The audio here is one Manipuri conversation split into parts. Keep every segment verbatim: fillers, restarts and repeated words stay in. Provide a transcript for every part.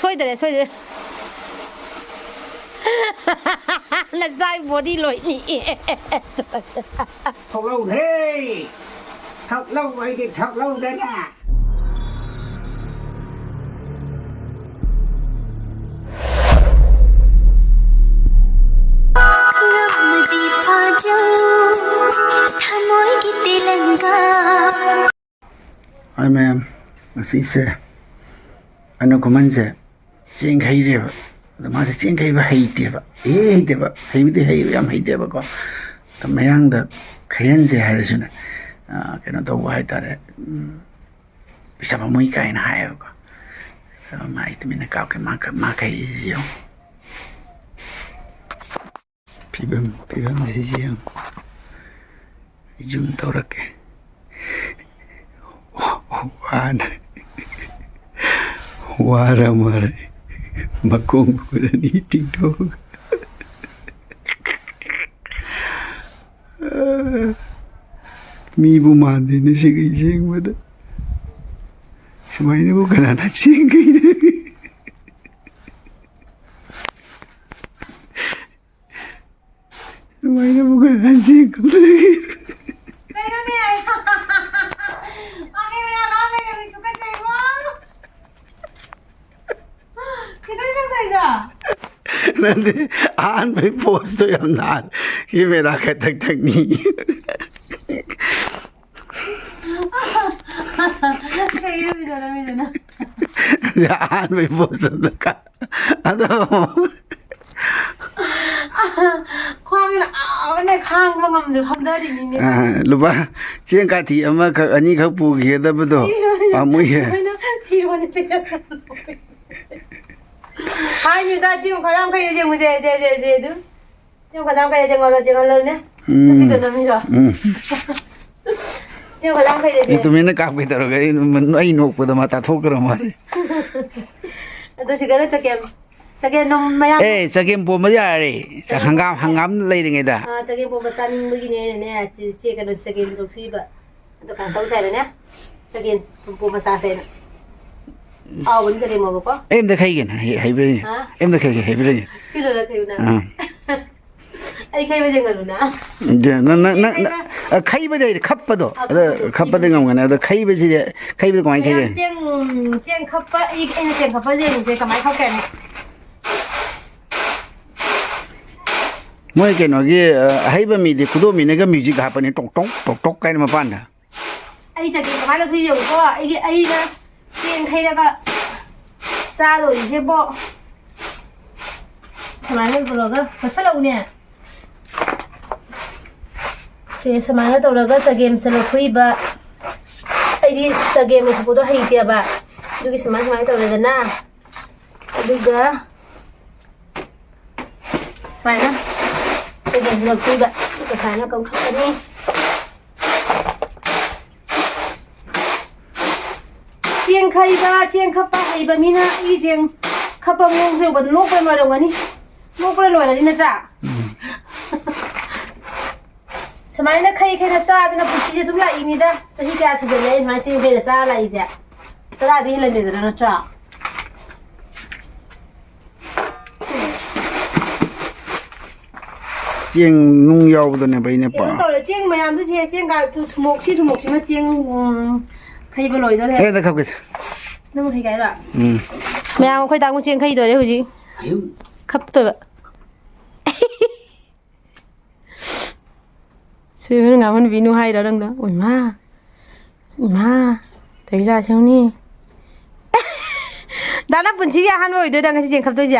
ꯁꯣꯏꯗꯔꯦ, ꯁꯣꯏꯗꯔꯦ꯫ ꯅꯆꯥꯏ ꯕꯣꯗꯤ ꯂꯣꯏꯅꯤ꯫ ꯊꯣꯛꯂꯛꯎꯍꯦ! ꯊꯛꯂꯧ ꯑꯩꯗꯤ ꯊꯛꯂꯧꯗꯅ꯫ ꯍꯣꯏ ꯃꯌꯥꯝ, ꯉꯁꯤꯁꯦ ꯑꯅꯨ ꯈꯨꯃꯟꯁꯦ ꯆꯦꯡ ꯈꯩꯔꯦꯕ꯫ ꯑꯗꯣ ꯃꯥꯁꯦ ꯆꯦꯡ ꯈꯩꯕ ꯍꯩꯇꯦꯕ, ꯏꯍꯩ ꯍꯩꯇꯦꯕ꯫ ꯍꯩꯕꯨꯗꯤ ꯍꯩ, ꯌꯥꯝ ꯍꯩꯇꯦꯕꯀꯣ꯫ ꯑꯗꯣ ꯃꯌꯥꯡꯗ ꯈꯩꯍꯟꯁꯦ ꯍꯥꯏꯔꯁꯨꯅꯦ, ꯑ, ꯀꯩꯅꯣ ꯇꯧꯕ ꯍꯥꯏꯇꯥꯔꯦ, ꯎꯝ, ꯄꯩꯁꯥ ꯄꯥꯝꯃꯨꯏ ꯀꯥꯏꯅ ꯍꯥꯏꯌꯦꯕꯀꯣ꯫ ꯑꯗꯣ ꯃꯥ ꯑꯩ ꯇꯨꯃꯤꯟꯅ ꯀꯥꯞꯀꯦ, ꯃꯥ ꯈ-, ꯃꯥ ꯈꯩꯔꯤꯁꯤ ꯌꯦꯡꯉꯨ꯫ ꯐꯤꯕꯝ, ꯐꯤꯕꯝꯁꯤ ꯌꯦꯡꯉꯨ꯫ ꯑꯩ zoom ꯇꯧꯔꯛꯀꯦ꯫ ꯋꯥꯅ, ꯋꯥꯔ ꯃꯥꯔꯦ꯫ ꯃꯈꯣꯡ ꯃꯈꯨꯠ ꯑꯅꯤ ꯇꯤꯡꯊꯣꯛꯑꯒ꯫ ꯃꯤꯕꯨ ꯃꯥꯟꯗꯦꯅꯦ ꯁꯤꯒ ꯌꯦꯡꯕꯗ꯫ ꯁꯨꯃꯥꯏꯅꯕꯨ ꯀꯅꯥꯅ ꯆꯦꯟꯈꯤꯗꯒꯦ? ꯁꯨꯃꯥꯏꯅꯕꯨ ꯀꯅꯥꯅ ꯆꯦꯟꯈꯤꯗꯒꯦ? ꯀꯩꯅꯣꯅꯦ? ꯃꯥꯒꯤ ꯃꯅꯥꯛ ꯂꯥꯛ ꯂꯩꯔꯝꯃꯤ ꯇꯨꯀꯠꯆꯩꯕꯣ꯫ ꯀꯩꯗꯧꯔꯤꯅꯣ ꯇꯧꯔꯤꯗꯣ? ꯅꯠꯇꯦ, ꯑꯍꯥꯟꯕꯩ poseꯇꯣ ꯌꯥꯝ ꯅꯥꯜꯂꯦ꯫ ꯀꯦꯃꯦꯔꯥ ꯈꯛꯇꯛ ꯊꯛꯅꯤ꯫ ꯀꯩꯅꯣ ꯃꯤꯗꯣ, ꯅꯃꯤꯗꯨꯅ? ꯑꯍꯥꯟꯕꯩ poseꯇꯣ ꯑꯝꯇ ꯀꯥ-, ꯑꯗꯣ꯫ ꯈ꯭ꯋꯥꯡꯅ ꯑꯥ ꯈꯥꯡꯕ ꯉꯝꯗ꯭ꯔꯦ, ꯐꯝꯊꯔꯤꯅꯤꯅꯦ꯫ ꯑ, ꯂꯨꯄꯥ ꯆꯦꯡ ꯀꯥꯊꯤ ꯑꯃꯈꯛ, ꯑꯅꯤꯈꯛ ꯄꯨꯈꯤꯒꯗꯕꯗꯣ ꯄꯥꯝꯃꯨꯏꯌꯦ꯫ ꯐꯤꯔꯣꯟꯁꯦ ꯄꯤꯖꯔꯣ꯫ ꯍꯥꯏꯅꯤꯗ, ꯆꯦꯡ ꯈꯔ ꯌꯥꯝ ꯐꯩꯌꯦ, ꯌꯦꯡꯉꯨꯁꯦ, ꯁꯦ, ꯁꯦ, ꯁꯦ, ꯑꯗꯨ꯫ ꯆꯦꯡ ꯈꯔ ꯌꯥꯝ ꯐꯩꯌꯦ, ꯌꯦꯡꯉꯣ, ꯌꯦꯡꯍꯜꯂꯣꯅꯦ꯫ ꯎꯝ꯫ ꯅꯨꯄꯤꯗꯣ ꯅꯝꯃꯤꯔꯣ? ꯎꯝ꯫ ꯆꯦꯡ ꯈꯔ ꯌꯥꯝ ꯐꯩꯌꯦ, ꯁꯦ꯫ ꯑꯩ ꯇꯨꯃꯤꯟꯅ ꯀꯥꯞꯀꯦ ꯇꯧꯔꯒ ꯑꯩ, ꯑꯩ ꯅꯣꯛꯄꯗ ꯃꯥ ꯇꯥꯊꯣꯛꯈ꯭ꯔ ꯃꯥꯜꯂꯦ꯫ ꯑꯗꯨ ꯁꯤꯒꯅ ꯆꯒꯦꯝ, ꯆꯒꯦꯝ ꯅꯝ ꯃꯌꯥꯝ꯫ ꯑꯦ, ꯆꯒꯦꯝ ꯄꯣꯝꯕ ꯌꯥꯔꯦ꯫ ꯆ-, ꯆꯒꯦꯝ ꯍꯪꯒꯥꯝ, ꯄꯣꯝꯕ꯫ ꯍꯪꯒꯥꯝ ꯂꯩꯔꯤꯉꯩꯗ꯫ ꯑꯥ, ꯆꯒꯦꯝ ꯄꯣꯝꯕ ꯆꯥꯅꯤꯡꯕꯒꯤꯅꯦ ꯑꯩꯅꯅꯦ, ꯆꯦ, ꯆꯦ ꯀꯩꯅꯣ, ꯆꯒꯦꯝ ꯂꯧꯊꯣꯛꯏꯕ꯫ ꯑꯗꯣ ꯀꯩꯅꯣ ꯇꯧꯁꯦ ꯍꯥꯏꯔꯅꯦ꯫ ꯆꯒꯦꯝ ꯄꯣꯝꯕ ꯆꯥꯁꯦꯅ꯫ ꯍꯥꯎꯕꯅꯤ ꯆꯒꯦꯝ ꯉꯧꯕꯀꯣ꯫ ꯑꯩ ꯑꯝꯇ ꯈꯩꯒꯦꯅ, ꯍꯩ-, ꯍꯩꯕ꯭ꯔꯥ ꯌꯦꯡꯒꯦ꯫ ꯍꯥ? ꯑꯩ ꯑꯝꯇ ꯈꯩꯒꯦ, ꯍꯩꯕ꯭ꯔꯥ ꯌꯦꯡꯒꯦ꯫ ꯁꯤ ꯂꯣꯏꯔ ꯈꯩꯌꯨꯅ꯫ ꯑꯥ꯫ ꯑꯩ ꯈꯩꯕ ꯌꯦꯡꯍꯜꯂꯨꯅ꯫ ꯅꯪ, ꯅꯪ, ꯅꯪ, ꯈꯩꯕ꯫ ꯑ, ꯈꯩꯕꯗꯤ ꯍꯩꯔꯦ, ꯈꯞꯄꯗꯣ꯫ ꯑ, ꯑꯗ ꯈꯞꯄꯗꯣ꯫ ꯈꯞꯄꯗꯤ ꯉꯝꯒꯅꯤ꯫ ꯑꯗꯣ ꯈꯩꯕꯁꯤꯗꯤ, ꯈꯩꯕꯗꯤ ꯀꯃꯥꯏꯅ ꯃꯌꯥꯝ ꯈꯩꯒꯦ? ꯆꯦꯡ, ꯆꯦꯡ ꯈꯞꯄ, ꯑꯩ, ꯑꯩꯅ ꯆꯦꯡ ꯈꯞꯄ ꯌꯦꯡꯉꯤꯁꯦ ꯀꯃꯥꯏꯅ ꯈꯞꯀꯦ ꯍꯥꯏꯅ꯫ ꯃꯣꯏ ꯀꯩꯅꯣꯒꯤ, ꯑ, ꯑꯍꯩꯕ ꯃꯤꯗꯤ ꯈꯨꯗꯣꯝꯕꯤꯅꯒ music ꯍꯥꯞꯄꯅꯤ, ꯇꯣꯛ ꯇꯣꯛ, ꯇꯣꯛ ꯇꯣꯛ ꯀꯥꯏꯅ ꯃꯄꯥꯟꯗ꯫ ꯑꯩ ꯆꯒꯦꯝ ꯀꯃꯥꯏꯅ ꯂꯧꯊꯣꯛꯏ ꯌꯦꯡꯉꯨꯀꯣ꯫ ꯑꯩꯒꯤ, ꯑꯩꯅ ꯆꯦꯡ ꯈꯩꯔꯒ ꯆꯥꯗꯣꯔꯤꯁꯦꯕꯣ꯫ ꯁꯨꯃꯥꯏꯅ ꯇꯧꯔꯒ ꯀꯛꯁꯜꯂꯛꯎꯅꯦ꯫ ꯁꯦ, ꯁꯨꯃꯥꯏꯅ ꯇꯧꯔꯒ ꯆꯒꯦꯝꯁꯦ ꯂꯧꯊꯣꯛꯏꯕ꯫ ꯑꯩꯗꯤ ꯆꯒꯦꯝ ꯂꯧꯊꯣꯛꯄꯗꯣ ꯍꯩꯇꯦꯕ꯫ ꯑꯗꯨꯒꯤ ꯁꯨꯃꯥꯏ, ꯁꯨꯃꯥꯏꯅ ꯇꯧꯔꯦꯗꯅ꯫ ꯑꯗꯨꯒ ꯁꯨꯃꯥꯏꯅ ꯆꯒꯦꯝꯁꯦ ꯂꯧꯊꯣꯛꯏꯕ꯫ ꯑꯗꯨꯒ ꯁꯨꯃꯥꯏꯅ ꯀꯛꯊꯠꯀꯅꯤ꯫ ꯆꯦꯡ ꯈꯩꯕ, ꯆꯦꯡ ꯈꯞꯄ ꯍꯩꯕ ꯃꯤꯅ ꯑꯩꯒꯤ ꯆꯦꯡ ꯈꯞꯄ ꯃꯑꯣꯡꯁꯦ ꯎꯕꯗ ꯅꯣꯛꯄꯗ ꯂꯣꯏꯔꯝꯒꯅꯤ꯫ ꯅꯣꯛꯄꯗ ꯂꯣꯏꯔꯅꯤ ꯅꯠꯇ꯭ꯔꯥ? ꯎꯝ꯫ ꯁꯨꯃꯥꯏꯅ ꯈꯩ ꯈꯩꯅ ꯆꯥꯗꯅ ꯄꯨꯟꯁꯤꯁꯦ ꯑꯗꯨꯝ ꯂꯥꯛꯏꯅꯤꯗ꯫ ꯆꯍꯤ ꯀꯌꯥ ꯁꯨꯖꯜꯂꯛꯑꯦ ꯑꯗꯨꯃꯥꯏꯅ ꯆꯦꯡ ꯈꯩꯅ ꯆꯥꯔ ꯂꯥꯛꯏꯁꯦ? ꯇꯔꯥꯗꯤ ꯍꯦꯜꯂꯝꯃꯦꯗꯅ, ꯅꯠꯇ꯭ꯔꯥ? ꯆꯦꯡ ꯅꯨꯡ ꯌꯥꯎꯕꯗꯨꯅꯦꯕ ꯑꯩꯅ ꯀꯩꯅꯣ ꯄꯥꯝ-, ꯇꯧꯔꯦ, ꯆꯦꯡ ꯃꯌꯥꯝꯗꯨ ꯁꯦ, ꯆꯦꯡ ꯀ-, ꯊꯨ-, ꯊꯨꯃꯣꯛꯁꯤ, ꯊꯨꯃꯣꯛꯁꯤꯅ ꯆꯦꯡ, ꯎꯝ, ꯈꯩꯕ ꯂꯣꯏꯗꯧꯔꯦ꯫ ꯑꯦ, ꯑꯗ ꯈꯞꯀꯦꯁꯦ꯫ ꯅꯪ ꯈꯩꯒꯦ ꯍꯥꯏꯔꯣ? ꯎꯝ꯫ ꯃꯌꯥꯝ ꯑꯩꯈꯣꯏ ꯇꯥꯃꯣ ꯆꯦꯡ ꯈꯩꯗꯣꯔꯦ ꯍꯧꯖꯤꯛ꯫ ꯑꯌꯨꯝ꯫ ꯈꯞꯇꯣꯏꯕ꯫ ꯁꯨꯏꯃꯟ ꯉꯥꯡꯃꯟꯕꯤꯅꯨ ꯍꯥꯏꯔꯣ ꯅꯪꯗꯣ? ꯏꯃꯥ! ꯏꯃꯥ! ꯇꯧꯔꯤꯁꯦ ꯁꯦꯡꯅꯤ꯫ ꯗꯥ, ꯅꯪ ꯄꯨꯟꯁꯤꯒꯤ ꯑꯍꯥꯟꯕ ꯑꯣꯏꯗꯣꯏꯔꯥ ꯉꯁꯤ ꯆꯦꯡ ꯈꯞꯇꯣꯏꯁꯦ?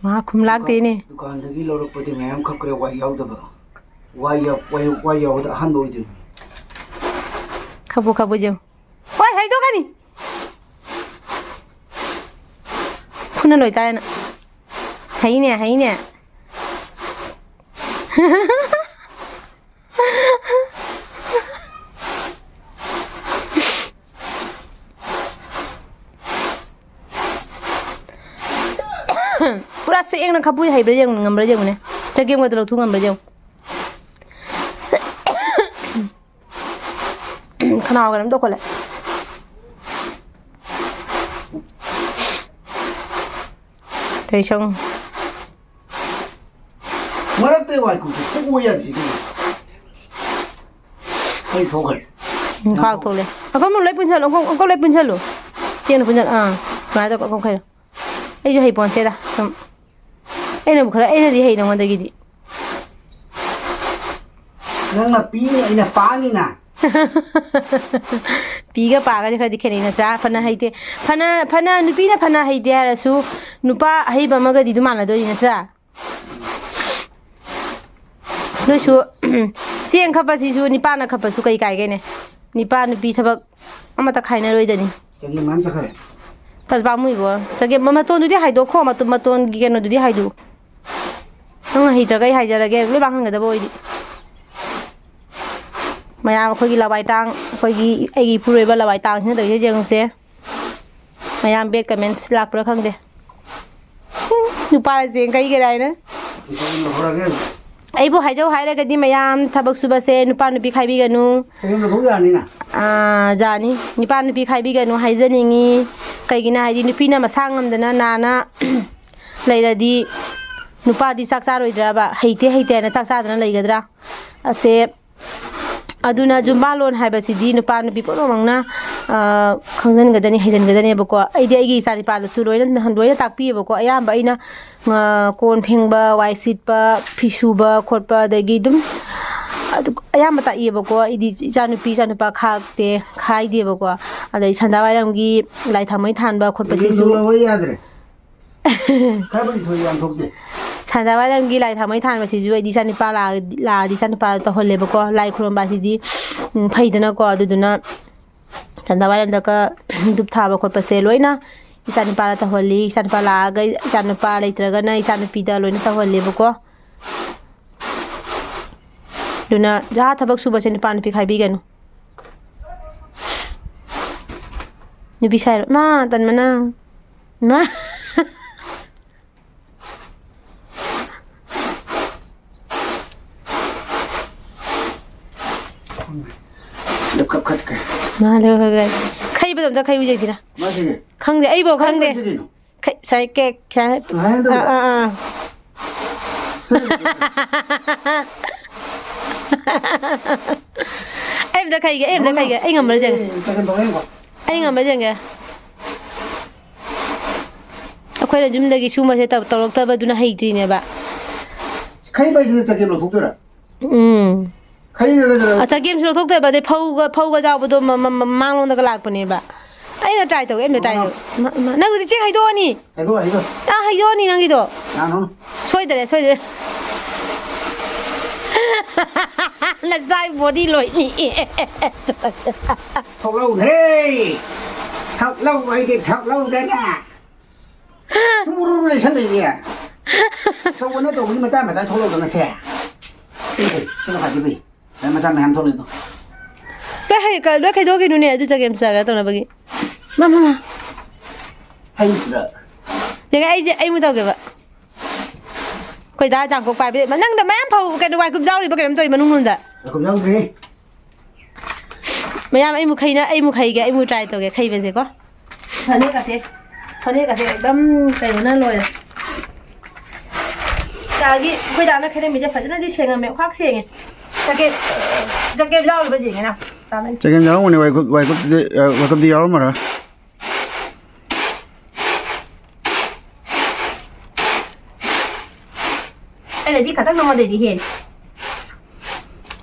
ꯃꯥ ꯈꯨꯝ ꯂꯥꯛꯇꯦꯅꯦ꯫ ꯗꯨꯀꯥꯟꯗꯒꯤ ꯂꯧꯔꯛꯄꯗꯤ ꯃꯌꯥꯝ ꯈꯞꯈ꯭ꯔꯦ, ꯋꯥꯏ ꯌꯥꯎꯗꯕ꯫ ꯋꯥꯏ ꯌꯥꯎ-, ꯋꯥꯏ, ꯋꯥꯏ ꯌꯥꯎꯕꯗ ꯑꯍꯥꯟꯕ ꯑꯣꯏꯗꯣꯏꯅꯤ꯫ ꯈꯞꯄꯨ, ꯈꯞꯄꯨ, ꯌꯦꯡꯉꯨ꯫ ꯍꯣꯏ, ꯍꯩꯗꯣꯛꯀꯅꯤ꯫ ꯐꯨꯅ ꯂꯣꯏꯇꯥꯔꯦ ꯅꯪ꯫ ꯍꯩꯅꯦ, ꯍꯩꯅꯦ꯫ ꯄꯨꯔꯥ ꯁꯦꯡꯅ ꯈꯞꯄꯨ ꯍꯩꯕ꯭ꯔꯥ ꯌꯦꯡꯉꯨ, ꯉꯝꯕ꯭ꯔꯥ ꯌꯦꯡꯉꯨꯅꯦ꯫ ꯆꯒꯦꯝꯒꯗꯣ ꯂꯧꯊꯣꯛ ꯉꯝꯕ꯭ꯔꯥ ꯌꯦꯡꯉꯨ꯫ ꯈꯅꯥꯎ ꯀꯩꯅꯣꯝ ꯇꯧꯈꯠꯂꯦ꯫ ꯇꯩꯁꯪ꯫ ꯃꯔꯛꯇ ꯋꯥꯏꯀꯨꯞꯁꯦ ꯐꯨꯛꯑꯣ ꯌꯥꯗꯦ ꯀꯩꯅꯣ? ꯑꯩ ꯊꯣꯛꯈ꯭ꯔꯦ꯫ ꯎꯝ, ꯈꯥꯛ ꯊꯣꯛꯂꯦ꯫ ꯑꯐꯝ ꯂꯣꯏ ꯄꯨꯟꯁꯜꯂꯨ꯫ ꯑꯐꯝ, ꯑꯐꯝ ꯂꯣꯏ ꯄꯨꯟꯁꯜꯂꯨ꯫ ꯆꯦꯡꯅ ꯄꯨꯟꯁꯜꯂꯨ꯫ ꯑꯥ, ꯁꯨꯃꯥꯏꯅ ꯇꯧ, ꯑꯐꯝ ꯈꯔ꯫ ꯑꯩꯁꯨ ꯍꯩꯄꯣꯟꯇꯦꯗ꯫ ꯁꯨꯝ꯫ ꯑꯩꯅꯕꯨ ꯈꯔ, ꯑꯩꯅꯗꯤ ꯍꯩ ꯅꯉꯣꯟꯗꯒꯤꯗꯤ꯫ ꯅꯪꯅ ꯄꯤꯅꯤ, ꯑꯩꯅ ꯄꯥꯅꯤꯅ꯫ ꯄꯤꯒ ꯄꯥꯒꯗꯤ ꯈꯔꯗꯤ ꯈꯦꯠꯅꯩ ꯅꯠꯇ꯭ꯔꯥ? ꯐꯅ ꯍꯩꯇꯦ, ꯐꯅ, ꯐꯅ, ꯅꯨꯄꯤꯅ ꯐꯅ ꯍꯩꯇꯦ ꯍꯥꯏꯔꯁꯨ, ꯅꯨꯄꯥ ꯑꯍꯩꯕ ꯑꯃꯒꯗꯤ ꯑꯗꯨꯝ ꯃꯥꯟꯅꯗꯣꯏꯅꯤ ꯅꯠꯇ꯭ꯔꯥ? ꯅꯣꯏꯁꯨ ꯆꯦꯡ ꯈꯞꯄꯁꯤꯁꯨ ꯅꯤꯄꯥꯅ ꯈꯞꯄꯁꯨ ꯀꯩ ꯀꯥꯏꯒꯦꯅꯦ? ꯅꯤꯄꯥ ꯅꯨꯄꯤ ꯊꯕꯛ ꯑꯃꯠꯇ ꯈꯥꯏꯅꯔꯣꯏꯗꯅꯤ꯫ ꯆꯒꯦꯝ ꯃꯌꯥꯝ ꯆꯠꯈꯔꯦ꯫ ꯇꯜ ꯄꯥꯝꯃꯨꯏꯕꯣ꯫ ꯆꯒꯦꯝ ꯃꯇꯣꯟꯗꯨꯗꯤ ꯍꯥꯏꯗꯣꯛꯈꯣ, ꯃꯇꯣ-, ꯃꯇꯣꯟꯒꯤ ꯀꯩꯅꯣꯗꯨꯗꯤ ꯍꯥꯏꯗꯣꯛꯎ꯫ ꯅꯪꯅ ꯍꯩꯇ꯭ꯔꯒ ꯑꯩ ꯍꯥꯏꯖꯔꯒꯦ, ꯂꯣꯏ ꯃꯥꯡꯍꯟꯒꯗꯕ ꯑꯣꯏꯗꯤ꯫ ꯃꯌꯥꯝ ꯑꯩꯈꯣꯏꯒꯤ ꯂꯋꯥꯏ ꯇꯥꯡ, ꯑꯩꯈꯣꯏꯒꯤ, ꯑꯩꯒꯤ ꯏꯄꯨꯔꯣꯏꯕ ꯂꯋꯥꯏ ꯇꯥꯡꯁꯤꯅ ꯇꯧꯔꯤꯁꯦ ꯌꯦꯡꯉꯨꯁꯦ꯫ ꯃꯌꯥꯝ bad comments ꯂꯥꯛꯄ꯭ꯔꯥ ꯈꯪꯗꯦ꯫ ꯅꯨꯄꯥꯅ ꯆꯦꯡ ꯀꯩꯒꯦꯔꯥ ꯍꯥꯏꯅ꯫ ꯆꯒꯦꯝ ꯂꯧꯍꯧꯔꯒꯦ꯫ ꯑꯩꯕꯨ ꯍꯥꯏꯖꯧ ꯍꯥꯏꯔꯒꯗꯤ ꯃꯌꯥꯝ ꯊꯕꯛ ꯁꯨꯕꯁꯦ ꯅꯨꯄꯥ ꯅꯨꯄꯤ ꯈꯥꯏꯕꯤꯒꯅꯨ꯫ ꯆꯒꯦꯝ ꯂꯧꯍꯧ ꯌꯥꯅꯤꯅ꯫ ꯑꯥ, ꯌꯥꯅꯤ꯫ ꯅꯨꯄꯥ ꯅꯨꯄꯤ ꯈꯥꯏꯕꯤꯒꯅꯨ ꯍꯥꯏꯖꯅꯤꯡꯉꯤ꯫ ꯀꯩꯒꯤꯅꯣ ꯍꯥꯏꯗꯤ ꯅꯨꯄꯤꯅ ꯃꯁꯥ ꯉꯝꯗꯅ ꯅꯥꯅ ꯂꯩꯔꯗꯤ ꯅꯨꯄꯥꯗꯤ ꯆꯥꯛ ꯆꯥꯔꯣꯏꯗ꯭ꯔꯕ? ꯍꯩꯇꯦ ꯍꯩꯇꯦ ꯍꯥꯏꯅ ꯆꯥꯛ ꯆꯥꯗꯅ ꯂꯩꯒꯗ꯭ꯔꯥ? ꯑꯁꯦ, ꯑꯗꯨꯅ ꯖꯨꯝꯕꯥ ꯂꯣꯟ ꯍꯥꯏꯕꯁꯤꯗꯤ ꯅꯨꯄꯥ ꯅꯨꯄꯤ ꯄꯨꯝꯅꯃꯛꯅ, ꯑ, ꯈꯪꯖꯤꯟꯒꯗꯅꯤ, ꯍꯩꯖꯤꯟꯒꯗꯅꯦꯕꯀꯣ꯫ ꯑꯩꯗꯤ ꯑꯩꯒꯤ ꯏꯆꯥ ꯅꯤꯄꯥꯗꯁꯨ ꯂꯣꯏꯅ, ꯂꯣꯏꯅ ꯇꯥꯛꯄꯤꯌꯦꯕꯀꯣ꯫ ꯑꯌꯥꯝꯕ ꯑꯩꯅ, ꯑ, ꯀꯣꯟ ꯐꯦꯡꯕ, ꯋꯥꯏ ꯁꯤꯠꯄ, ꯐꯤ ꯁꯨꯕ ꯈꯣꯠꯄ, ꯑꯗꯒꯤ ꯑꯗꯨꯝ ꯑꯗꯨ ꯑꯌꯥꯝꯕ ꯇꯥꯛꯏꯌꯦꯕꯀꯣ꯫ ꯑꯩꯗꯤ ꯏꯆꯥꯅꯨꯄꯤ ꯏꯆꯥꯅꯨꯄꯥ ꯈꯥꯛꯇꯦ, ꯈꯥꯏꯗꯦꯕꯀꯣ꯫ ꯑꯗꯩ ꯁꯟꯗꯥ ꯋꯥꯏꯔꯝꯒꯤ ꯂꯥꯏ ꯊꯥꯎꯃꯩ ꯊꯥꯟꯕ ꯈꯣꯠꯄꯁꯤꯁꯨ ꯂꯧꯕ ꯌꯥꯗ꯭ꯔꯦ꯫ ꯈꯔꯕꯨꯗꯤ ꯊꯣꯛꯏ, ꯌꯥꯝ ꯊꯣꯛꯇꯦ꯫ ꯁꯟꯗꯥ ꯋꯥꯏꯔꯝꯒꯤ ꯂꯥꯏ ꯊꯥꯎꯃꯩ ꯊꯥꯟꯕꯁꯤꯁꯨ ꯑꯩꯗꯤ ꯏꯆꯥꯅꯤꯄꯥ ꯂꯥꯛꯑ-, ꯂꯥꯛꯑꯗꯤ ꯏꯆꯥꯅꯤꯄꯥꯗ ꯇꯧꯍꯜꯂꯦꯕꯀꯣ꯫ ꯂꯥꯏ ꯈꯨꯔꯨꯝꯕ ꯑꯁꯤꯗꯤ, ꯎꯝ, ꯐꯩꯗꯅꯀꯣ꯫ ꯑꯗꯨꯗꯨꯅ ꯁꯟꯗꯥ ꯋꯥꯏꯔꯝꯗꯒ ꯙꯨꯞ ꯊꯥꯕ ꯈꯣꯠꯄꯁꯦ ꯂꯣꯏꯅ ꯏꯆꯥꯅꯤꯄꯥꯗ ꯇꯧꯍꯜꯂꯤ꯫ ꯏꯆꯥꯅꯤꯄꯥ ꯂꯥꯛꯑꯒ ꯏꯆꯥꯅꯨꯄꯥ ꯂꯩꯇ꯭ꯔꯒꯅ ꯏꯆꯥꯅꯨꯄꯤꯗ ꯂꯣꯏꯅ ꯇꯧꯍꯜꯂꯦꯕꯀꯣ꯫ ꯑꯗꯨꯅ ꯖꯍꯥ ꯊꯕꯛ ꯁꯨꯕꯁꯦ ꯅꯨꯄꯥ ꯅꯨꯄꯤ ꯈꯥꯏꯕꯤꯒꯅꯨ꯫ ꯅꯨꯄꯤ ꯁꯥꯏꯔꯣ? ꯃꯥ ꯇꯟꯕꯅ꯫ ꯃꯥ꯫ ꯂꯦꯞꯈꯠ ꯈꯠꯈ꯭ꯔꯦ꯫ ꯃꯥ ꯂꯦꯞꯈꯠꯈ꯭ꯔꯦ꯫ ꯈꯩꯕꯗꯣ ꯑꯝꯇ ꯈꯩꯕꯤꯖꯦ ꯁꯤꯗ꯫ ꯃꯥꯁꯤꯅꯦ꯫ ꯈꯪꯗꯦ, ꯑꯩꯕꯧ ꯈꯪꯗꯦ꯫ ꯀꯩꯅꯣ? ꯈꯩ-, ꯁꯥꯏ ꯀꯦꯛ ꯁꯥꯏ꯫ ꯁꯨꯃꯥꯏꯅ ꯇꯧꯕ꯫ ꯑꯥ, ꯑꯥ, ꯑꯥ꯫ ꯁꯤ ꯑꯩ ꯑꯝꯇ ꯈꯩꯒꯦ, ꯑꯩ ꯑꯝꯇ ꯈꯩꯒꯦ꯫ ꯑꯩ ꯉꯝꯕ꯭ꯔꯥ ꯌꯦꯡꯒꯦ꯫ ꯑꯦ, ꯆꯒꯦꯝ ꯇꯧꯔꯦ ꯌꯦꯡꯉꯣ꯫ ꯑꯩ ꯉꯝꯕ꯭ꯔꯥ ꯌꯦꯡꯒꯦ꯫ ꯑꯩꯈꯣꯏꯅ ꯌꯨꯝꯗꯒꯤ ꯁꯨꯝꯕꯁꯦ ꯇꯧ-, ꯇꯧꯔꯛꯇꯕꯗꯨꯅ ꯍꯩꯇ꯭ꯔꯤꯅꯦꯕ꯫ ꯈꯩꯕ ꯍꯥꯏꯁꯤꯅ ꯆꯒꯦꯝ ꯂꯧꯊꯣꯛꯇꯣꯏꯔꯥ? ꯎꯝ꯫ ꯈꯩꯔꯒ ꯆꯒꯦꯝ ꯑ, ꯆꯒꯦꯝꯁꯨ ꯂꯧꯊꯣꯛꯇꯣꯏꯕ, ꯑꯗꯩ ꯐꯧꯒ, ꯐꯧꯒ ꯌꯥꯎꯕꯗꯣ ꯃ-, ꯃ-, ꯃ-, ꯃꯥꯡꯂꯣꯝꯗꯒ ꯂꯥꯛꯄꯅꯦꯕ꯫ ꯑꯩꯅ try ꯇꯧꯒꯦ, ꯑꯩꯅ try ꯇꯧꯒꯦ꯫ ꯃ-, ꯃ-, ꯅꯪꯗꯨꯗꯤ ꯆꯦꯡ ꯍꯩꯗꯣꯛꯑꯅꯤ꯫ ꯍꯩꯗꯣꯛ, ꯍꯩꯗꯣꯛ꯫ ꯑꯥ, ꯍꯩꯗꯣꯛꯑꯅꯤ ꯅꯪꯒꯤꯗꯣ꯫ ꯌꯥꯅꯣ? ꯁꯣꯏꯗ꯭ꯔꯦ, ꯁꯣꯏꯗ꯭ꯔꯦ꯫ ꯅꯆꯥꯒꯤ body ꯂꯣꯏꯅꯤ꯫ ꯊꯣꯛꯂꯛꯎꯍꯦ! ꯊꯣꯛꯂꯛꯎ, ꯑꯩꯗꯤ ꯊꯣꯛꯂꯛꯎꯗꯅ꯫ ꯁꯨꯝ ꯎꯔꯨ ꯎꯔꯨ ꯂꯩꯁꯜꯂꯛꯏꯅꯦ꯫ ꯑꯆꯧꯕꯅ ꯑꯆꯧꯕꯒꯤ ꯃꯆꯥ ꯃꯆꯥ ꯊꯣꯛꯂꯛꯎꯗꯅ ꯁꯦ꯫ ꯁꯤ ꯐꯩ, ꯁꯤꯅ ꯈ꯭ꯋꯥꯏꯗꯒꯤ ꯐꯩ꯫ ꯃꯆꯥ ꯃꯌꯥꯝ ꯊꯣꯛꯂꯛꯏꯗꯣ꯫ ꯂꯣꯏ ꯍꯩ-, ꯀ-, ꯂꯣꯏ ꯈꯩꯗꯣꯛꯈꯤꯅꯨꯅꯦ, ꯑꯗꯨ ꯆꯒꯦꯝ ꯆꯥꯒ ꯇꯧꯅꯕꯒꯤ꯫ ꯃꯥ, ꯃꯥ, ꯃꯥ꯫ ꯍꯩꯁꯤꯗ꯫ ꯌꯦꯡꯉꯦ, ꯑꯩꯁꯦ, ꯑꯩ ꯑꯃꯨꯛ ꯇꯧꯒꯦꯕ꯫ ꯑꯩꯈꯣꯏ ꯗꯥ ꯖꯥꯡꯀꯣꯛ ꯄꯥꯏꯕꯗꯤ, ꯃ-, ꯅꯪꯗ ꯃꯌꯥꯝ ꯐꯧ-, ꯀꯩꯅꯣ, ꯋꯥꯏꯀꯨꯞ ꯌꯥꯎꯔꯤꯕ ꯀꯩꯅꯣꯝ ꯇꯧꯏ ꯃꯅꯨꯡ ꯂꯣꯝꯗ꯫ ꯋꯥꯏꯀꯨꯞ ꯌꯥꯎꯗ꯭ꯔꯤ꯫ ꯃꯌꯥꯝ, ꯑꯩ ꯑꯃꯨꯛ ꯈꯩꯅ-, ꯑꯩ ꯑꯃꯨꯛ ꯈꯩꯒꯦ, ꯑꯩ ꯑꯃꯨꯛ try ꯇꯧꯒꯦ ꯈꯩꯕꯁꯦꯀꯣ꯫ ꯐꯅꯦꯛꯀꯁꯦ, ꯐꯅꯦꯛꯀꯁꯦ ꯑꯗꯨꯝ ꯀꯩꯅꯣꯅ ꯂꯣꯏꯔꯦ꯫ ꯆꯥꯒꯤ ꯑꯩꯈꯣꯏ ꯗꯥꯅ ꯈꯩꯔꯝꯃꯤꯁꯦ ꯐꯖꯅꯗꯤ ꯁꯦꯡꯉꯝꯃꯦ, ꯈ꯭ꯋꯥꯛ ꯁꯦꯡꯉꯦ꯫ ꯖꯦꯀꯦꯠ, ꯖꯦꯀꯦꯠ ꯌꯥꯎꯔꯤꯕ ꯌꯦꯡꯉꯦ ꯅꯪ, ꯇꯥꯃꯣ꯫ ꯆꯒꯦꯝ ꯌꯥꯎꯔꯝꯒꯅꯤ, ꯋꯥꯏꯀꯨꯞ-, ꯋꯥꯏꯀꯨꯞꯇꯨꯗꯤ, ꯑ, ꯋꯥꯏꯀꯨꯞꯇꯤ ꯌꯥꯎꯔꯝꯃꯔꯣꯏ꯫ ꯑꯩꯅꯗꯤ ꯈꯇꯪ ꯅꯉꯣꯟꯗꯩꯗꯤ ꯍꯦꯜꯂꯤ꯫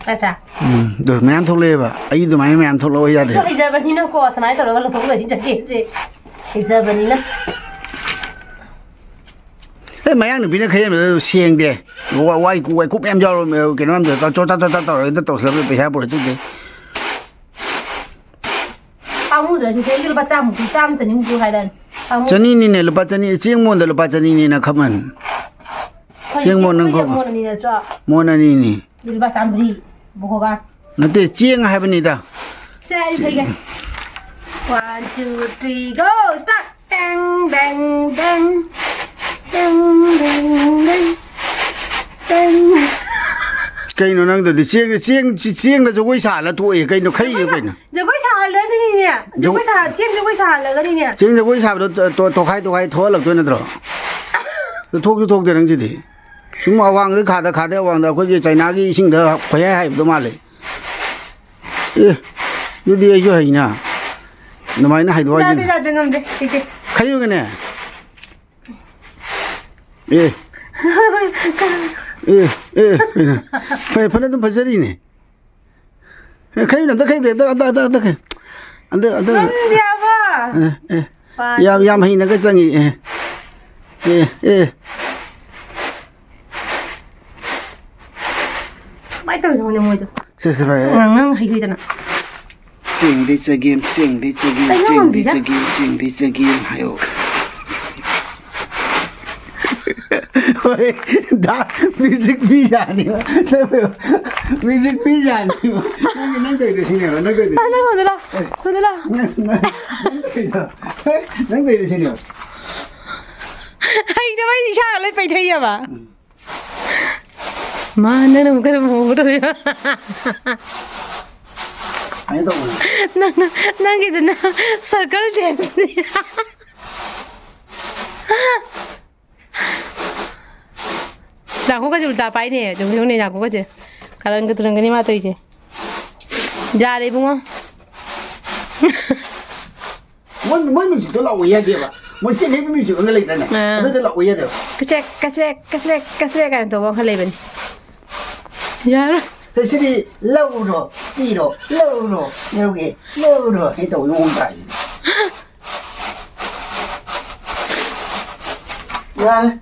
ꯅꯠꯇ꯭ꯔꯥ? ꯎꯝ, ꯑꯗꯨ ꯃꯌꯥꯝ ꯊꯣꯛꯂꯛꯑꯦꯕ꯫ ꯑꯩ ꯑꯗꯨꯃꯥꯏꯅ ꯃꯌꯥꯝ ꯊꯣꯛꯂꯛꯑꯣ ꯌꯥꯗꯦ꯫ ꯑꯩꯁꯨ ꯍꯩꯖꯕꯅꯤꯅꯀꯣ, ꯁꯨꯃꯥꯏꯅ ꯇꯧꯔꯒ ꯂꯧꯊꯣꯛꯂꯛꯏ ꯖꯦꯀꯦꯠꯁꯦ꯫ ꯍꯩꯖꯕꯅꯤꯅ꯫ ꯑꯦ, ꯃꯌꯥꯡ ꯅꯨꯄꯤꯅ ꯈꯩꯍꯟꯕꯗ ꯁꯦꯡꯗꯦ꯫ ꯋꯥ-, ꯋꯥꯏ-, ꯋꯥꯏꯀꯨꯞ ꯃꯌꯥꯝ ꯌꯥꯎꯔꯝꯃꯦ, ꯀꯩꯅꯣ ꯃꯌꯥꯝꯗꯣ ꯆꯣꯠ ꯆꯥ, ꯆꯣꯠ ꯆꯥ ꯇꯧꯔꯒ ꯍꯦꯛꯇ ꯇꯧꯁꯤꯜꯂꯛꯄ ꯄꯩꯁꯥ ꯄꯨꯔꯛꯇꯣꯏꯗꯤ꯫ ꯄꯥꯝꯃꯨꯗ꯭ꯔꯥ ꯁꯤꯁꯦ? ꯑꯩꯒꯤ ꯂꯨꯄꯥ ꯆꯥꯝꯃꯨꯛꯀꯤ, ꯆꯥꯝꯃ ꯆꯅꯤꯃꯨꯛꯁꯨ ꯍꯥꯏꯔꯛꯑꯅꯤ꯫ ꯄꯥꯝꯃꯨ-, ꯆꯅꯤꯅꯤꯅꯦ, ꯂꯨꯄꯥ ꯆꯅꯤ, ꯆꯦꯡ ꯃꯣꯟꯗ ꯂꯨꯄꯥ ꯆꯅꯤꯅꯤꯅ ꯈꯃꯟ꯫ ꯍꯣꯏ, ꯆꯦꯡ ꯃꯣꯟ ꯅꯪ ꯆꯦꯡ ꯈꯃꯟ꯫ ꯃꯣꯟ ꯑꯅꯤꯅ ꯅꯠꯇ꯭ꯔꯣ? ꯃꯣꯟ ꯑꯅꯤꯅꯤ꯫ ꯑꯗꯨ ꯂꯨꯄꯥ ꯆꯥꯝꯃꯔꯤ, ꯕꯣꯍꯣꯒ꯫ ꯅꯠꯇꯦ, ꯆꯦꯡ ꯍꯥꯏꯕꯅꯤꯗ꯫ ꯁꯦ, ꯑꯩ ꯈꯩꯒꯦ꯫ One, two, three, go, start! ꯇꯦꯡ, ꯇꯦꯡ, ꯇꯦꯡ꯫ ꯇꯦꯡ, ꯇꯦꯡ, ꯇꯦꯡ꯫ ꯇꯦꯡ꯫ ꯀꯩꯅꯣ ꯅꯪꯗꯨꯗꯤ? ꯆꯦꯡ, ꯆꯦꯡ, ꯆꯦꯡꯗ ꯖꯒꯣꯏ ꯁꯥꯍꯜꯂ ꯊꯣꯛꯑꯦ꯫ ꯀꯩꯅꯣ ꯈꯩꯔꯤꯗꯣ ꯀꯩꯅꯣ? ꯖꯒꯣꯏ ꯁꯥ-, ꯖꯒꯣꯏ ꯁꯥ-, ꯍꯜꯂꯅꯤꯅꯦ꯫ ꯖꯒꯣꯏ ꯁꯥ-, ꯆꯦꯡ ꯖꯒꯣꯏ ꯁꯥꯍꯜꯂꯒꯅꯤꯅꯦ꯫ ꯆꯦꯡ ꯖꯒꯣꯏ ꯁꯥꯕꯗꯣ ꯇꯣ-, ꯇꯣꯈꯥꯏ ꯇꯣꯈꯥꯏ ꯊꯣꯛꯍꯜꯂꯛꯇꯣꯏ ꯅꯠꯇ꯭ꯔꯣ? ꯑꯗꯨ ꯊꯣꯛꯁꯨ ꯊꯣꯛꯇꯦ ꯅꯪꯁꯤꯗꯤ꯫ ꯁꯨꯝ ꯑꯋꯥꯡꯗ ꯈꯥꯗ ꯈꯥꯗ ꯑꯋꯥꯡꯗ ꯑꯩꯈꯣꯏꯒꯤ ꯆꯥꯏꯅꯥꯒꯤ ꯏꯁꯤꯡꯗ ꯈꯣꯏꯍꯥꯏ ꯍꯥꯏꯕꯗꯣ ꯃꯥꯜꯂꯦ꯫ ꯑꯦ, ꯑꯗꯨꯗꯤ ꯑꯩꯁꯨ ꯍꯩꯅ꯫ ꯑꯗꯨꯃꯥꯏꯅ ꯍꯥꯏꯗꯣꯛ ꯌꯥꯗꯦ, ꯍꯥꯏꯖꯤꯟ-, ꯌꯥꯗꯦ, ꯉꯝꯗꯦ, ꯍꯩꯇꯦ꯫ ꯈꯩꯌꯨꯒꯅꯦ꯫ ꯑꯦ꯫ ꯑꯦ, ꯑꯦ, ꯀꯩꯅꯣ? ꯐꯩ, ꯐꯅ ꯑꯗꯨꯝ ꯐꯖꯔꯤꯅꯦ꯫ ꯑꯦ, ꯈꯩꯌꯨꯅꯦ, ꯑꯝꯇ ꯈꯩꯌꯨꯅꯦ, ꯑꯝꯇ, ꯑꯝꯇ, ꯑꯝꯇ, ꯑꯝꯇ ꯈꯩꯌꯨ꯫ ꯑꯝꯇ, ꯑꯝꯇ꯫ ꯉꯝꯗꯦ ꯍꯥꯏꯕ꯫ ꯑꯦ, ꯑꯦ꯫ ꯄꯥꯟ-, ꯌꯥꯝ, ꯌꯥꯝ ꯍꯩꯅꯒ ꯆꯪꯉꯤ꯫ ꯑꯦ꯫ ꯑꯦ, ꯑꯦ꯫ ꯀꯃꯥꯏꯅ ꯇꯧꯔꯤꯅꯣ ꯈꯪꯗꯦ ꯃꯣꯏꯗꯣ꯫ ꯁꯦ, ꯁꯦ, ꯐꯔꯦ꯫ ꯉꯥꯡ-, ꯉꯥꯡ ꯍꯩꯈꯤꯗꯅ꯫ ꯆꯦꯡꯗꯩ ꯆꯒꯦꯝ, ꯆꯦꯡꯗꯩ ꯆꯒꯦꯝ, ꯀꯩꯅꯣ ꯆꯦꯡꯗꯩ ꯉꯝꯗ꯭ꯔꯤꯁꯦ? ꯆꯒꯦꯝ, ꯆꯦꯡꯗꯩ ꯆꯒꯦꯝ ꯍꯥꯏꯌꯣ꯫ ꯍꯣꯏ, ꯗꯥ, ꯃ꯭ꯌꯨꯖꯤꯛ ꯄꯤꯖꯥꯅꯤꯕ꯫ ꯅꯪ ꯃ꯭ꯌꯨꯖꯤꯛ ꯄꯤꯖꯥꯅꯤꯕ꯫ ꯅꯪ, ꯅꯪ ꯇꯧꯔꯤꯗꯣ ꯁꯤꯅꯦꯕ, ꯅꯪ ꯇꯧꯔꯤꯗꯣ꯫ ꯑ, ꯅꯪ ꯍꯣꯟꯗꯣꯛꯂꯣ, ꯍꯣꯟꯗꯣꯛꯂꯣ꯫ ꯅꯪ, ꯅꯪ, ꯅꯪ ꯇꯧꯔꯤꯗꯣ꯫ ꯅꯪ ꯇꯧꯔꯤꯗꯣ ꯁꯤꯅꯦꯕ꯫ ꯍꯩꯇꯕꯩ ꯏꯁꯥꯒ ꯂꯣꯏ ꯄꯩꯊꯩꯌꯦꯕ꯫ ꯎꯝ꯫ ꯃꯥ, ꯅꯪꯅ ꯑꯃꯨꯛ ꯀꯔꯝꯕ ꯃꯑꯣꯡ ꯇꯧꯔꯤꯕ? ꯁꯨꯃꯥꯏꯅ ꯇꯧꯕꯅꯦ꯫ ꯅꯪ, ꯅꯪꯒꯤꯗꯨꯅ circle dance ꯅꯤ꯫ ꯅꯥꯀꯣꯡꯒꯁꯦ ꯎꯜꯇꯥ ꯄꯥꯏꯅꯦ꯫ ꯑꯗꯨꯝ ꯌꯦꯡꯉꯨꯅꯦ, ꯅꯥꯀꯣꯡꯒꯁꯦ꯫ ꯀꯥꯔꯟꯒ ꯇꯨꯔꯟꯒꯅꯤ ꯃꯥ ꯇꯧꯔꯤꯁꯦ꯫ ꯌꯥꯔꯦ ꯏꯕꯨꯡꯉꯣ꯫ ꯃꯣꯏ, ꯃꯣꯏ ꯃ꯭ꯌꯨꯖꯤꯛꯇꯣ ꯂꯥꯛꯑꯣ ꯌꯥꯗꯦꯕ꯫ ꯃꯣꯏ ꯆꯦꯟ ꯍꯦꯛꯄ ꯃ꯭ꯌꯨꯖꯤꯛ ꯑꯃ ꯂꯩꯗꯥꯏꯅꯦ? ꯑꯥ꯫ ꯑꯗꯨꯗ ꯂꯥꯛꯑꯣ ꯌꯥꯗꯦꯕ꯫ ꯀꯆꯦꯛ, ꯀꯆꯦꯛ, ꯀꯆꯦꯛ, ꯀꯆꯦꯛ ꯀꯥꯏꯅ ꯇꯧꯕ ꯑꯃꯈꯛ ꯂꯩꯕꯅꯤ꯫ ꯌꯥꯔꯣꯏ꯫ ꯁꯤꯗꯤ ꯂꯧꯔꯣ, ꯄꯤꯔꯣ, ꯂꯧꯔꯣ, ꯂꯧꯒꯦ, ꯂꯧꯔꯣ ꯍꯦꯛ ꯇꯧꯕ ꯃꯑꯣꯡ ꯇꯥꯏ꯫ ꯌꯥꯔꯦ꯫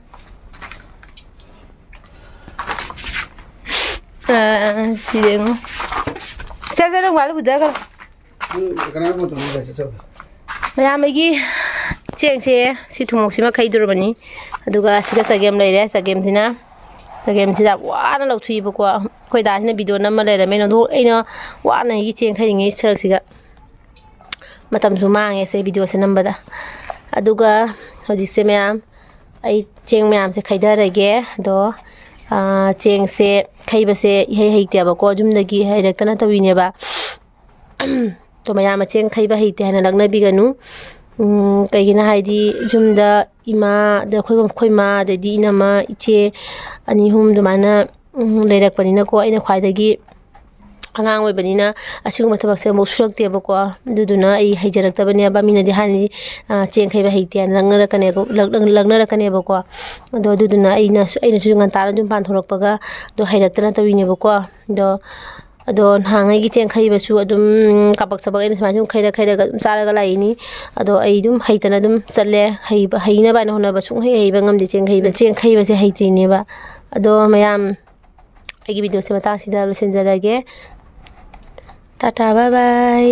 ꯑ, ꯁꯤ ꯌꯦꯡꯉꯨ꯫ ꯁꯦ, ꯁꯦ, ꯅꯪ ꯋꯥꯠꯂ ꯄꯨꯖꯈ꯭ꯔꯣ꯫ ꯅꯪ ꯀꯅꯥ ꯐꯣꯟ ꯇꯧꯔꯛꯏꯕ? ꯆꯠ-, ꯆꯠ-, ꯆꯠ-, ꯃꯌꯥꯝ ꯑꯩꯒꯤ ꯆꯦꯡꯁꯦ ꯁꯤ ꯊꯨꯝꯃꯣꯛꯁꯤꯃ ꯈꯩꯗꯣꯔꯕꯅꯤ꯫ ꯑꯗꯨꯒ ꯁꯤꯒ ꯆꯒꯦꯝ ꯂꯩꯔꯦ꯫ ꯆꯒꯦꯝꯁꯤꯅ, ꯆꯒꯦꯝꯁꯤꯗ ꯋꯥꯅ ꯂꯧꯊꯣꯛꯏꯕꯀꯣ꯫ ꯑꯩꯈꯣꯏ ꯗꯥꯁꯤꯅ ꯚꯤꯗꯤꯑꯣ ꯅꯝꯃ ꯂꯩꯔꯝꯃꯦ꯫ ꯑꯩꯅ ꯑꯗꯨ-, ꯑꯩꯅ ꯋꯥꯅ ꯑꯩꯒꯤ ꯆꯦꯡ ꯈꯩꯔꯤꯉꯩ ꯁꯔꯨꯛꯁꯤꯒ꯫ ꯃꯇꯝꯁꯨ ꯃꯥꯡꯉꯦ ꯁꯦ ꯚꯤꯗꯤꯑꯣꯁꯦ ꯅꯝꯕꯗ꯫ ꯑꯗꯨꯒ ꯍꯧꯖꯤꯛꯁꯦ ꯃꯌꯥꯝ ꯑꯩ ꯆꯦꯡ ꯃꯌꯥꯝꯁꯦ ꯈꯩꯊꯔꯒꯦ꯫ ꯑꯗꯣ, ꯑꯥ, ꯆꯦꯡꯁꯦ ꯈꯩꯕꯁꯦ ꯏꯍꯩ ꯍꯩꯇꯦꯕꯀꯣ, ꯌꯨꯝꯗꯒꯤ ꯍꯩꯔꯛꯇꯅ ꯇꯧꯔꯤꯅꯦꯕ꯫ ꯑꯗꯣ ꯃꯌꯥꯝ ꯑꯃ ꯆꯦꯡ ꯈꯩꯕ ꯍꯩꯇꯦ ꯍꯥꯏꯅ ꯂꯛꯅꯕꯤꯒꯅꯨ꯫ ꯎꯝ, ꯀꯩꯒꯤꯅꯣ ꯍꯥꯏꯗꯤ, ꯌꯨꯝꯗ ꯏꯃꯥ, ꯑꯗ ꯑꯩꯈꯣꯏ, ꯑꯩꯈꯣꯏ ꯏꯃꯥ, ꯑꯗꯩꯗꯤ ꯏꯅꯝꯃ, ꯏꯆꯦ ꯑꯅꯤ ꯑꯍꯨꯝ ꯑꯗꯨꯃꯥꯏꯅ, ꯎꯝ, ꯂꯩꯔꯛꯄꯅꯤꯅꯀꯣ, ꯑꯩꯅ ꯈ꯭ꯋꯥꯏꯗꯒꯤ ꯑꯉꯥꯡ ꯑꯣꯏꯕꯅꯤꯅ ꯑꯁꯤꯒꯨꯝꯕ ꯊꯕꯛꯁꯦ ꯑꯃꯨꯛ ꯁꯨꯔꯛꯇꯦꯕꯀꯣ꯫ ꯑꯗꯨꯗꯨꯅ ꯑꯩ ꯍꯩꯖꯔꯛꯇꯕꯅꯦꯕ꯫ ꯃꯤꯅꯗꯤ ꯍꯥꯏꯅꯗꯤ, "ꯑ, ꯆꯦꯡ ꯈꯩꯕ ꯍꯩꯇꯦ" ꯍꯥꯏꯅ ꯂꯛꯅꯔꯛꯀꯅꯦꯕ, ꯂꯛ-, ꯂꯛꯅꯔꯛꯀꯅꯦꯕꯀꯣ꯫ ꯑꯗꯣ ꯑꯗꯨꯗꯨꯅ ꯑꯩꯅꯁꯨ, ꯑꯩꯅꯁꯨ ꯉꯟꯇꯥꯅ ꯌꯨꯝ ꯄꯥꯟꯊꯣꯔꯛꯄꯒ ꯑꯗꯣ ꯍꯩꯔꯛꯇꯅ ꯇꯧꯔꯤꯅꯦꯕꯀꯣ꯫ ꯑꯗꯣ, ꯑꯗꯣ ꯅꯍꯥꯟꯉꯩꯒꯤ ꯆꯦꯡ ꯈꯩꯕꯁꯨ ꯑꯗꯨꯝ ꯀꯥꯄꯛ ꯁꯥꯄꯛ ꯑꯩꯅ ꯁꯨꯃꯥꯏꯅ ꯁꯨꯝ ꯈꯩꯔ ꯈꯩꯔꯒ ꯑꯗꯨꯝ ꯆꯥꯔꯒ ꯂꯥꯛꯏꯅꯤ꯫ ꯑꯗꯣ ꯑꯩ ꯑꯗꯨꯝ ꯍꯩꯇꯅ ꯑꯗꯨꯝ ꯆꯠꯂꯦ꯫ ꯍꯩꯕ, ꯍꯩꯅꯕ ꯍꯥꯏꯅ ꯍꯣꯠꯅꯕ ꯁꯨꯡꯍꯩ ꯍꯩꯕ ꯉꯝꯗꯦ ꯆꯦꯡ ꯈꯩꯕ, ꯆꯦꯡ ꯈꯩꯕꯁꯦ ꯍꯩꯇ꯭ꯔꯤꯅꯦꯕ꯫ ꯑꯗꯣ ꯃꯌꯥꯝ, ꯑꯩꯒꯤ ꯚꯤꯗꯤꯑꯣꯁꯦ ꯃꯇꯥꯡꯁꯤꯗ ꯂꯣꯏꯁꯤꯟꯖꯔꯒꯦ꯫ ꯇꯥꯇꯥ, ꯕꯥꯏ ꯕꯥꯏ꯫